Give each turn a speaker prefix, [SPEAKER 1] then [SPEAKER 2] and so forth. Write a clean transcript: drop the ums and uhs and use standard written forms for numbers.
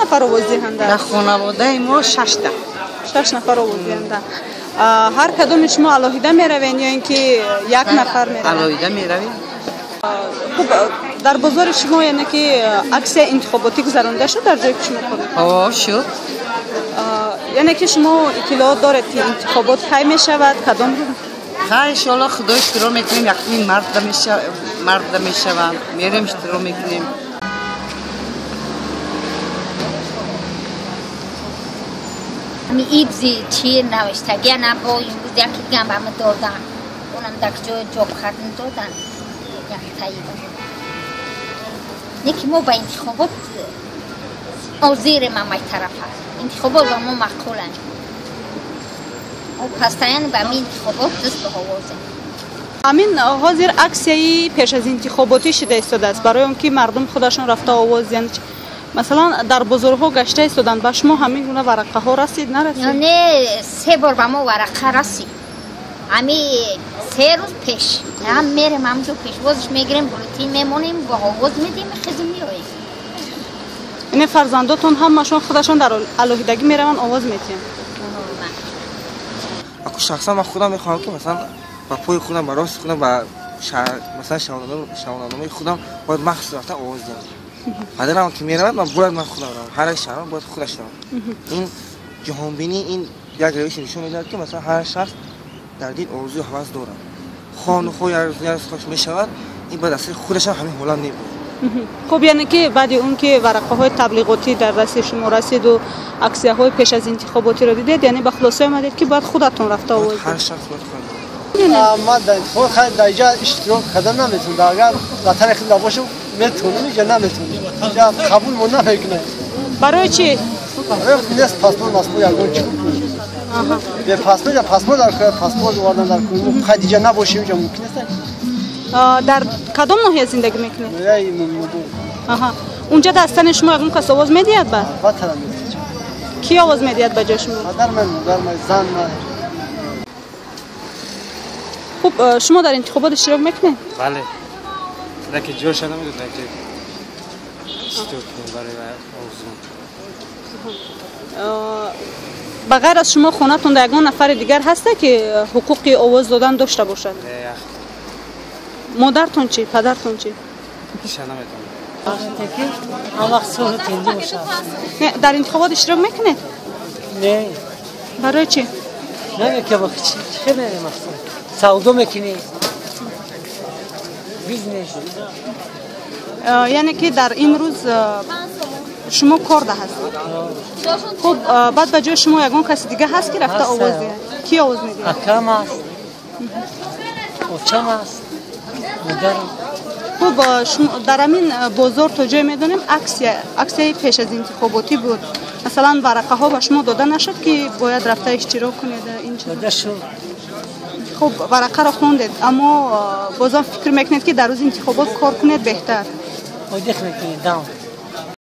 [SPEAKER 1] Нафар овоздиҳанда?
[SPEAKER 2] Дар хонаводаи мо шашта.
[SPEAKER 1] Шаш нафар овоздиҳанда. Ҳар кадоми шумо алоҳида меравен ё ин ки як нафар меравад?
[SPEAKER 2] Алоҳида меравем.
[SPEAKER 1] Хуб, дар бозори шумо яъне ки аксия интихоботӣ гузаронида шуд дар ҷое ки шумо кор мекунед?
[SPEAKER 2] Ҳо, шуд.
[SPEAKER 1] Яъне ки шумо иттилоот доред, ки интихобот кай мешавад, кадом рӯз?
[SPEAKER 2] Хай, иншоалло, худо иштирок мекунем, якуми марта мешаванд, мерем, иштирок мекунем.
[SPEAKER 3] Ами ибзи чи навиштагия набо, имрӯз яки дигам ба ма додан, онам дар ҷои ҷоб хардин додан яктаиба. Не ки мо ба интихобот озирем, амай тарафа интихобот ба мо маъқуланд, мо постоянно ба ми интихобот даст ба овозем.
[SPEAKER 1] Ҳамин ҳозир аксияи пеш аз интихоботӣ шида истодааст, барои он ки мардум худашон рафта овоз диҳанд. Масалан, дар бозорҳо гашта истоданд, ба шумо ҳамин гуна варақаҳо расид, нарасид?
[SPEAKER 3] Не, се бор ба мо варақа расид, ҳами 3 рӯз пеш. Ҳам мерем, ҳамҷо пешвозш мегирем, бюллетень мемонем, бо овоз медиҳем, хизм меоем.
[SPEAKER 1] Яъне фарзандотон ҳамашон худашон дар алоҳидагӣ мераванд, овоз медиҳанд?
[SPEAKER 4] Аку шахсан ман худам мехоҳам, ки масалан ба пои худам, ба рости худам, ба масалан шаҳодатномаи худам бояд махсус рафта овоз диҳам. Падарам ки меравад, ман бояд ман худам равам. Ҳар як шаҳрванд бояд худаш равад. Ин ҷаҳонбинӣ, ин як равиши нишон медиҳад, ки масалан ҳар шахс дар дил орзую ҳавас дорад. Хоҳу хоҳ як рӯз мешавад, ин ба дасти худашам ҳамин ҳолат мебуд.
[SPEAKER 1] Хуб, яъне ки баъди он ки варақаҳои таблиғотӣ дар дасти шумо расиду аксияҳои пеш аз интихоботиро дидед, яъне ба хулоса омадед, ки бояд худатон рафта овоз?
[SPEAKER 4] Ҳар шахс бояд худ.
[SPEAKER 5] Ман дар интихобот хайр, дар инҷа иштирок кардан наметавонам. Агар ватани худ набошам, метавонем, инҷа наметавонем, инҷа қабул мо намекунем.
[SPEAKER 1] Барои чӣ?
[SPEAKER 5] Нест паспорт, маспорт ягон чӣ. Бе паспорт, паспорт дар кор, паспорт овардан дар кор. Хайр, инҷа набошем, инҷа мумкин нест.
[SPEAKER 1] Дар кадом ноҳия зиндагӣ мекунед?
[SPEAKER 5] Ноҳияи Муминобод.
[SPEAKER 1] Унҷа дастани шумо ягон кас овоз медиҳад ба?
[SPEAKER 5] Албатта, медиҳад.
[SPEAKER 1] Кӣ овоз медиҳад ба ҷои шумо?
[SPEAKER 5] Падар ман, модар ман, зан ман.
[SPEAKER 1] Хуб, шумо дар интихобот иштирок мекунед?
[SPEAKER 6] Бале, лекин ҷоша намедонам ки иштирок кунем барои овозон.
[SPEAKER 1] Ба ғайр аз шумо хонатонда ягон нафари дигар ҳаста, ки ҳуқуқи овоз додан дошта бошад? Модартон чӣ, падартон чӣ?
[SPEAKER 6] Иша наметавонам.
[SPEAKER 7] Он вақт сулҳу тинҷӣ бошад.
[SPEAKER 1] Не, дар интихобот иштирок мекунед?
[SPEAKER 7] Не.
[SPEAKER 1] Барои чӣ?
[SPEAKER 7] Намекунам, чӣ мерем, савдо мекунӣ, бизнес.
[SPEAKER 1] Яъне ки дар ин рӯз шумо корда ҳастед. Хуб, баъд ба ҷои шумо ягон каси дига ҳаст, ки рафта овоз диҳад? Кӣ овоз медиҳад?
[SPEAKER 7] Акам аст, очам аст, модарам.
[SPEAKER 1] Хуб, дар ҳамин бозор, то ҷое медонем, аксияи пеш аз интихоботӣ буд. Масалан, варақаҳо ба шумо дода нашуд, ки бояд рафта иштирок кунед? Ин
[SPEAKER 7] дода шуд.
[SPEAKER 1] Хуб, варақаро хондед, аммо бозам фикр мекунед, ки дар рӯзи интихобот кор кунед беҳтар?
[SPEAKER 7] Одих мекунед, дам.